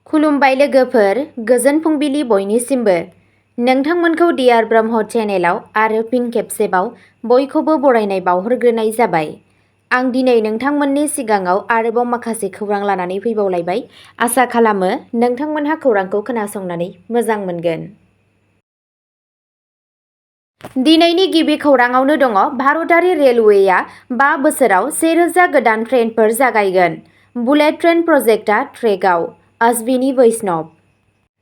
खुलुमबाय लोगोफोर, गोजोन फुंबिलि बयनिसिमबो। नोंथांमोनखौ डियार ब्रह्म चेनेलाव आरो फिन खेबसेबाव बयखौबो बरायनाय बावहरग्रोनाय जाबाय। आं दिनै नोंथांमोननि सिगाङाव आरोबाव माखासे खौरां लानानै फैबावलायबाय। आसा खालामो नोंथांमोनहा खौरांखौ खोनासंनानै मोजां मोनगोन। दिनैनि गिबि खौराङावनो दङ भारतारि रेलवेआ 5 बोसोराव 1000 गोदान ट्रेनफोर जागायगोन। बुलेट ट्रेन प्रजेक्टआ ट्रेकआव। अश्विनी वैष्णव।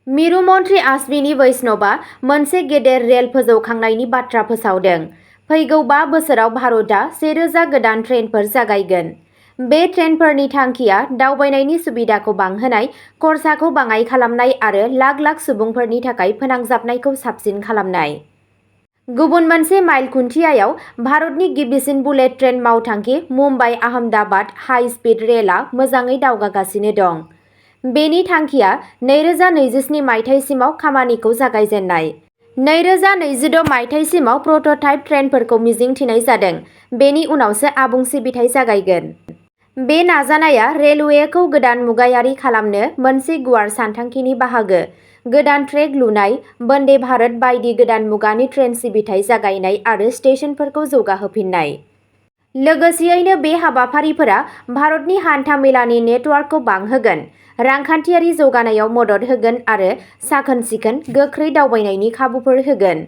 मिरु मन्त्रि अश्विनी वैष्णवआ मोनसे गेदेर रेल फोजौखांनायनि बाथ्रा फोसावदों। फैगौ 5 बोसोराव भारतआ 1000 गोदान ट्रेनफोर जागायगोन। बे ट्रेनफोरनि थांखिया दावबायनायनि सुबिदाखौ बांहोनाय, खरसाखौ बाङाइ खालामनाय आरो लाख लाख सुबुंफोरनि थाखाय फोनांजाबनायखौ साबसिन खालामनाय। गुबुन मोनसे माइल खुन्थियायाव भारतनि गिबिसिन बुलेट ट्रेन मावथांखि मुम्बाइ-आहमदाबाद हाइ-स्पिड रेलआ मोजाङै दावगागासिनो दं। बेनि थांखिया 2027 मायथाइसिमाव खामानिखौ जागायजेननाय। 2026 मायथाइसिमाव प्रटोटाइप ट्रेनफोरखौ मिजिंथिनाय जादों। बेनि उनावसो आबुं सिबिथाइ जागायगोन। बे नाजानाया रेलवेखौ गोदान मुगायारि खालामनो मोनसे गुवार सानथांखिनि बाहागो। गोदान ट्रेक लुनाय, वन्दे भारत बायदि गोदान मुगानि ट्रेन सिबिथाइ जागायनाय आरो स्टेशनफोरखौ जौगाहोफिननाय। लोगोसेयैनो बे हाबाफारिफोरा भारतनि हान्था-मेलानि नेटवार्कखौ बांहोगोन, रांखान्थियारि जौगानायाव मदद होगोन आरो साखोन-सिखोन, गोख्रै दावबायनायनि खाबुफोर होगोन।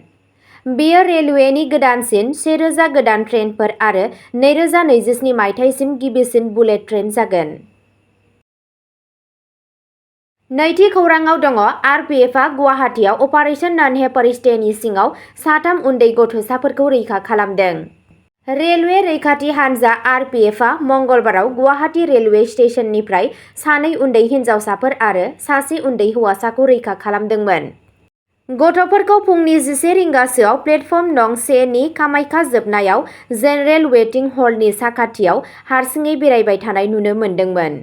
बेयो रेलवेनि गोदानसिन 1000 गोदान ट्रेनफोर आरो 2027 मायथाइसिम गिबिसिन बुलेट ट्रेन जागोन। नैथि खौराङाव दङ आरपिएफआ गुवाहाटीआव अपारेशन नन्हे फरिश्तेनि सिङाव 3 उन्दै गथ'साफोरखौ रैखा खालामदों। रेलवे रैखाथि हानजा आरपिएफआ मंगलबाराव गुवाहाटी रेलवे स्टेशननिफ्राय 2 उन्दै हिनजावसाफोर आरो 1 उन्दै हौवासाखौ रैखा खालामदोंमोन। गथ'फोरखौ फुंनि 11 रिंगासोआव प्लेटफर्म नं 1 नि कामाख्या जोबनायाव जेनेरेल वेटिं हलनि साखाथियाव हारसिङै बेरायबाय थानाय नुनो मोन्दोंमोन।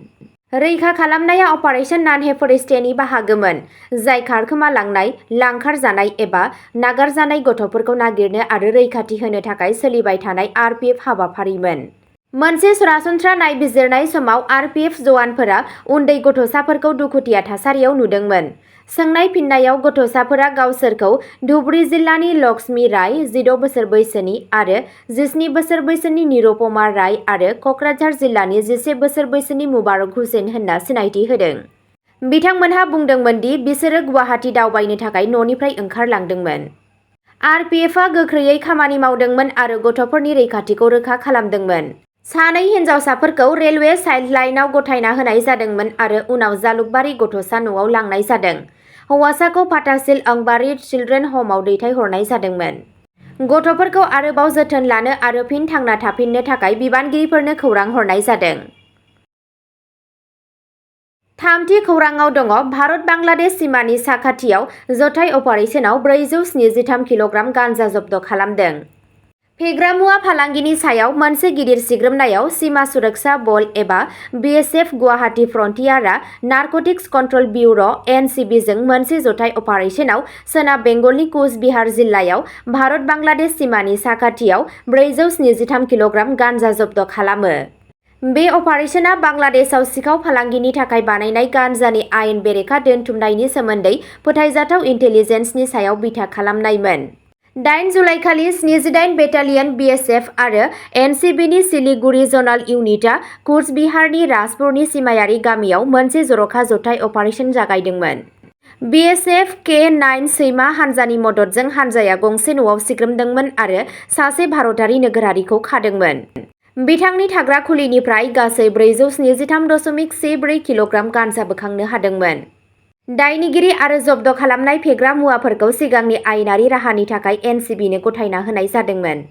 रैखा खालामनाया अपारेशन नन्हे फरिश्तेनि बाहागोमोन, जाय खारखोमालांनाय, लांखारजानाय एबा नागारजानाय गथ'फोरखौ नागिरनो आरो रैखाथि होनो थाखाय सोलिबाय थानाय आरपिएफ हाबाफारिमोन। मोनसे सरासनस्रा नायबिजिरनाय समाव आरपिएफ जवानफोरा उन्दै गथ'साफोरखौ दुखुथिया थासारियाव नुदोंमोन। सोंनाय फिननायाव गथ'साफोरा गावसोरखौ धुबरी जिल्लानि लक्ष्मी राय, 16 बोसोर बैसोनि आरो 17 बोसोर बैसोनि निरुपमा राय आरो कक्राझार जिल्लानि 11 बोसोर बैसोनि मुबारक हुसैन होनना सिनायथि होदों। बिथांमोनहा बुंदोंमोन दि बिसोरो गुवाहाटी दावबायनो थाखाय न'निफ्राय ओंखारलांदोंमोन। आरपिएफआ गोख्रैयै खामानि मावदोंमोन आरो गथ'फोरनि रैखाथिखौ रोखा खालामदोंमोन। 2 हिनजावसाफोरखौ रेलवे चाइल्ड लाइनआव गथायना होनाय जादोंमोन आरो उनाव जालुकबारी गथ'सा न'आव लांनाय जादों। हौवासाखौ फाथासिल अंबारी चिल्ड्रेन ह'मआव दैथायहरनाय जादोंमोन। गथ'फोरखौ आरोबाव जोथोन लानो आरो फिन थांना थाफिननो थाखाय बिबानगिरिफोरनो खौरां हरनाय जादों। थामथि खौराङाव दङ भारत-बांलादेश सिमानि साखाथियाव जथाय अपारेशनाव 473 किल'ग्राम गान्जा जब्द खालामदों। फेग्रा मुवा फालांगिनि सायाव मोनसे गिदिर सिग्रोमनायाव सीमा सुरक्षा बल एबा BSF Guwahati frontier narcotics control ब्युर' (NCB) जों मोनसे जथाय अपारेशनाव सोनाब बेंगलनि कुच बिहार जिल्लायाव भारत-बांलादेश सिमानि साखाथियाव 473 किल'ग्राम गान्जा जब्द खालामो। बे अपारेशना बांलादेशआव सिखाव फालांगिनि थाखाय बानायनाय गान्जानि आयेन बेरेखा दोनथुमनायनि सोमोन्दै फोथायजाथाव इन्टेलिजेन्सनि सायाव बिथा खालामनायमोन। 8 जुलाइखालि 78 बेटालियन बीएसएफ आरो एनसिबिनि सिलिगुड़ी ज'नाल इउनिटआ कुच बिहारनि राजपुरनि सिमायारि गामियाव मोनसे जर'खा जथाय अपारेशन जागायदोंमोन। बीएसएफ के-9 सैमा हानजानि मददजों हानजाया गंसे न'आव सिग्रोमदोंमोन आरो सासे भारतारि नोगोरारिखौ खादोंमोन। बिथांनि थाग्रा खुलिनिफ्राय गासै 473.14 किल'ग्राम गान्जा बोखांनो हादोंमोन। दायनिगिरि आरो जब्द खालामनाय फेग्रा मुवाफोरखौ सिगांनि आयेनारि राहानि थाखाय एनसिबिनो गथायना होनाय जादोंमोन।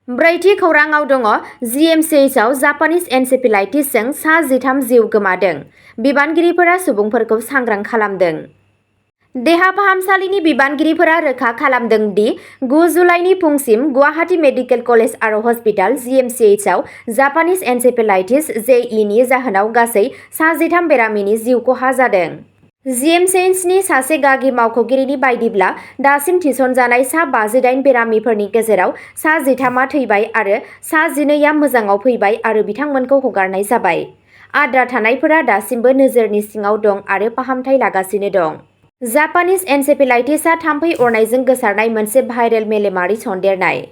ब्रैथि खौराङाव दङ जिएमसिएचआव जापानिज एन्सेफेलाइटिसजों सा 13 जिउ गोमादों। बिबानगिरिफोरा सुबुंफोरखौ सांग्रां खालामदों। देहा फाहामसालिनि बिबानगिरिफोरा रोखा खालामदों दि 9 जुलाइनि फुंसिम गुवाहाटी मेडिकेल कलेज आरो हस्पिटाल (जिएमसिएचआव) जापानिज एन्सेफेलाइटिस (JE) नि जाहोनाव गासै सा 13 बेरामिनि जिउ खहा जादों। जिएमसिएचनि सासे गागि मावख'गिरिनि बायदिब्ला, दासिम थिसनजानाय सा 58 बेरामिफोरनि गेजेराव सा 13 आ थैबाय आरो सा 12 आ मोजाङाव फैबाय आरो बिथांमोनखौ हगारनाय जाबाय। आद्रा थानायफोरा दासिमबो नोजोरनि सिङाव दं आरो फाहामथाय लागासिनो दं। जापानिज एनसेफेलाइटिसआ थाम्फै अरनायजों गोसारनाय मोनसे भाइरेल मेलेमारि सन्देरनाय।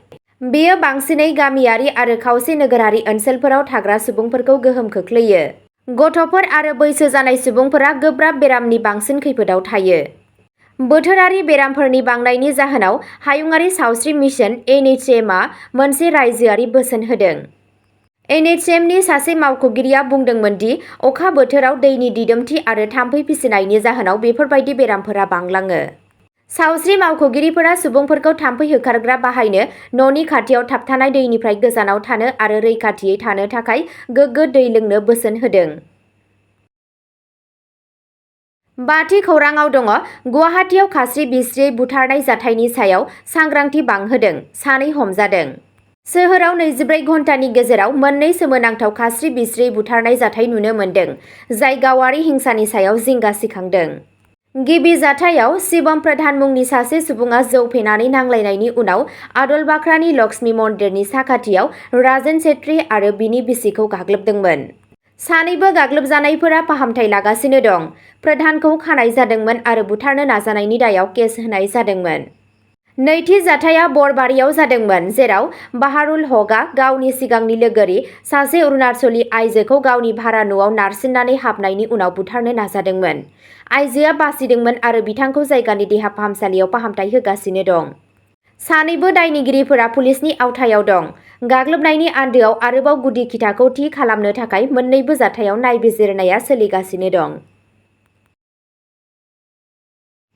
बेयो बांसिनै गामियारि आरो खावसे नोगोरारि ओनसोलफोराव थाग्रा सुबुंफोरखौ गोहोम खोख्लैयो। गथ'फोर आरो बैसो जानाय सुबुंफोरा गोब्राब बेरामनि बांसिन खैफोदाव थायो। बोथोरारि बेरामफोरनि बांनायनि जाहोनाव हायुङारि सावस्रि मिशन (NHM) आ मोनसे रायजोआरि बोसोन होदों। NHM नि सासे मावख'गिरिया बुंदोंमोन दि अखा बोथोराव दैनि दिदोमथि आरो थाम्फै फिसिनायनि जाहोनाव बेफोरबायदि बेरामफोरा बांलाङो। सावस्रि मावख'गिरिफोरा सुबुंफोरखौ थाम्फै होखारग्रा बाहायनो, न'नि खाथियाव थाबथानाय दैनिफ्राय गोजानाव थानो आरो रैखाथियै थानो थाखाय गोग्गो दै लोंनो बोसोन होदों। बाथि खौरांआव दङ गुवाहाटीआव खास्रि-बिस्रियै बुथारनाय जाथायनि सायाव सांग्रांथि बांहोदों, सानै हमजादों। सोहोराव 24 घन्टानि गेजेराव मोननै सोमोनांथाव खास्रि-बिस्रियै बुथारनाय जाथाय नुनो मोन्दों, जाय गावारि हिंसानि सायाव जिंगा सिखांदों। गिबि जाथायाव शिवम प्रधान मुंनि सासे सुबुङा जौ फेनानै नांलायनायनि उनाव आदलबाख्रानि लक्ष्मी मन्दिरनि साखाथियाव राजन छेत्री आरो बिनि बिसिखौ गाग्लोबदोंमोन। सानैबो गाग्लोबजानायफोरा फाहामथाय लागासिनो दं। प्रधानखौ खानाय जादोंमोन आरो बुथारनो नाजानायनि दायाव केस होनाय जादोंमोन। नैथि जाथाया बरबारियाव जादोंमोन, जेराव बाहारुल हकआ गावनि सिगांनि लोगोरि, सासे अरुणाचली आइजोखौ गावनि भारा न'आव नारसिननानै हाबनायनि उनाव बुथारनो नाजादोंमोन। आइजोआ बासिदोंमोन आरो बिथांखौ जायगानि देहा फाहामसालियाव फाहामथाय होगासिनो दं। सानैबो दायनिगिरिफोरा पुलिसनि आवथायाव दं। गाग्लोबनायनि आन्दोआव आरोबाव गुदि खिथाखौ थि खालामनो थाखाय मोन्नैबो जाथायाव नायबिजिरनाया सोलिगासिनो दं।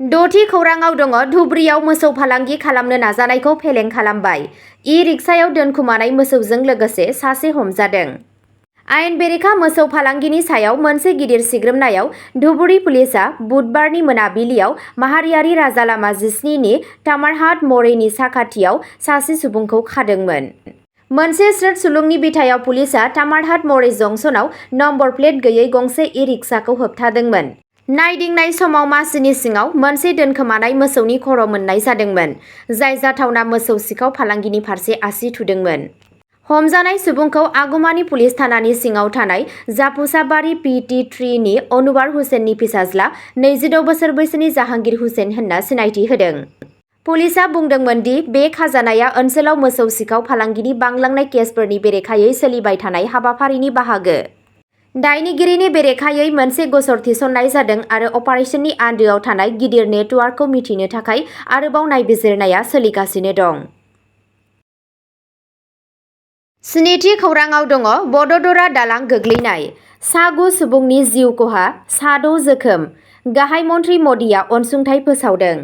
द'थि खौरांआव दङ धुबुरीआव मोसौ फालांगि खालामनो नाजानायखौ फेलें खालामबाय। ई-रिक्सायाव दोनखुमानाय मोसौजों लोगोसे सासे हमजादों। आयेन बेरेखा मोसौ फालांगिनि सायाव मोनसे गिदिर सिग्रोमनायाव धुबुरी पुलिसआ बुधबारनि मोनाबिलियाव माहारियारि राजालामा 17 नि तामारहाट म'रेनि साखाथियाव सासे सुबुंखौ खादोंमोन। मोनसे स्रोद सुलुंनि बिथायाव पुलिसआ तामारहाट म'रे जंक्शनाव नम्बर प्लेट गैयै गंसे ई-रिक्साखौ होबथादोंमोन। नायदिंनाय समाव मासिनि सिङाव मोनसे दोनखोमानाय मोसौनि खर' मोननाय जादोंमोन, जाय जाथावना मोसौ सिखाव फालांगिनि फारसे आसि थुदोंमोन। हमजानाय सुबुंखौ आगुमानि पुलिस थानानि सिङाव थानाय जाफुसाबारि PT3 नि अनुवार हुसेननि फिसाज्ला 26 बोसोर बैसोनि जाहांगीर हुसेन होनना सिनायथि होदों। पुलिसआ बुंदोंमोन दि बे खाजानाया ओनसोलाव मोसौ सिखाव फालांगिनि बांलांनाय केसफोरनि बेरेखायै सोलिबाय थानाय हाबाफारिनि बाहागो। दायनिगिरिनि बेरेखायै मोनसे गसर थिसननाय जादों आरो अपारेशननि आन्दोआव थानाय गिदिर नेटवार्कखौ मिथिनो थाखाय आरोबाव नायबिजिरनाया सोलिगासिनो दं। स्निथि खौरांआव दङ बड'दरा दालां गोग्लैनाय, सा 9 सुबुंनि जिउ खहा, सा 6 जोखोम, गाहाय मन्त्रि मदिआ अनसुंथाइ फोसावदों।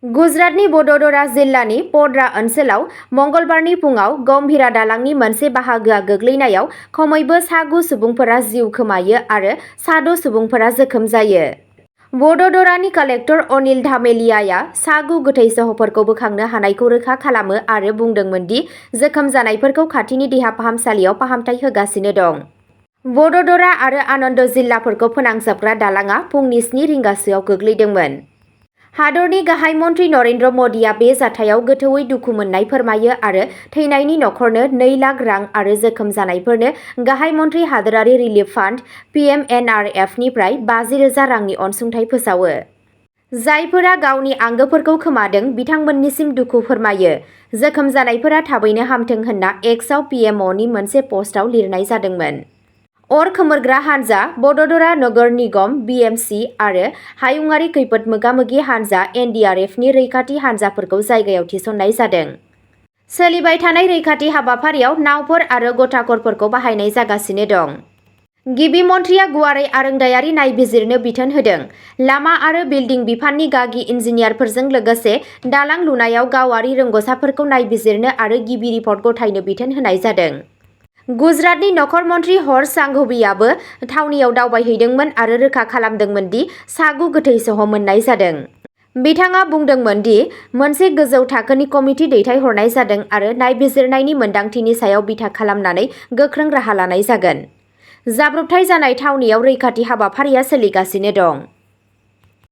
गुजरातनि बड'दरा जिल्लानि पडरा ओनसोलाव मंगलबारनि फुंआव गम्भीरा दालांनि मोनसे बाहागोआ गोग्लैनायाव खमैबो सा 9 सुबुंफोरा जिउ खोमायो आरो सा 6 सुबुंफोरा जोखोम जायो। बड'दरानि कालेक्टर अनिल धामेलियाआ सा 9 गोथै सह'फोरखौ बोखांनो हानायखौ रोखा खालामो आरो बुंदोंमोन दि जोखोम जानायफोरखौ खाथिनि देहा फाहामसालियाव फाहामथाय होगासिनो दं। बड'दरा आरो आनन्द जिल्लाफोरखौ फोनांजाबग्रा दालांआ फुंनि 7 रिंगासोआव गोग्लैदोंमोन। हादरनि गाहाय मन्त्रि नरेन्द्र मदिआ बे जाथायाव गोथौवै दुखु मोननाय फोरमायो आरो थैनायनि नखरनो 2 लाख रां आरो जोखोम जानायफोरनो गाहाय मन्त्रि हादोरारि रिलिफ फान्ड (PMNRF) निफ्राय 50,000 रांनि अनसुंथाइ फोसावो। जायफोरा गावनि आंगोफोरखौ खोमादों बिथांमोननिसिम दुखु फोरमायो। जोखोम जानायफोरा थाबैनो हामथों होनना एक्सआव PMOनि मोनसे पस्टआव लिरनाय जादोंमोन। अर खोमोरग्रा हानजा, बड'दरा नगर निगम (BMC) आरो हायुंआरि खैफोद मोगा-मोगि हानजा (NDRF) नि रैखाथि हानजाफोरखौ जायगायाव थिसननाय जादों। सोलिबाय थानाय रैखाथि हाबाफारियाव नावफोर आरो गताखरफोरखौ बाहायनाय जागासिनो दं। गिबि मन्थ्रिया गुवारै आरोंदायारि नायबिजिरनो बिथोन होदों। लामा आरो बिल्डिं बिफाननि गागि इन्जिनियारफोरजों लोगोसे दालां लुनायाव गावारि रोंग'साफोरखौ नायबिजिरनो आरो गिबि रिपर्ट गथायनो बिथोन होनाय जादों। गुजरातनि नखर मन्त्रि हर्ष सांघवीआबो थावनियाव दावबायहैदोंमोन आरो रोखा खालामदोंमोन दि सा 9 गोथै सह' मोननाय जादों। बिथाङा बुंदोंमोन दि मोनसे गोजौ थाखोनि कमिटि दैथायहरनाय जादों आरो नायबिजिरनायनि मोनदांथिनि सायाव बिथा खालामनानै गोख्रों राहा लानाय जागोन। जाब्रबथाय जानाय थावनियाव रैखाथि हाबाफारिया सोलिगासिनो दं।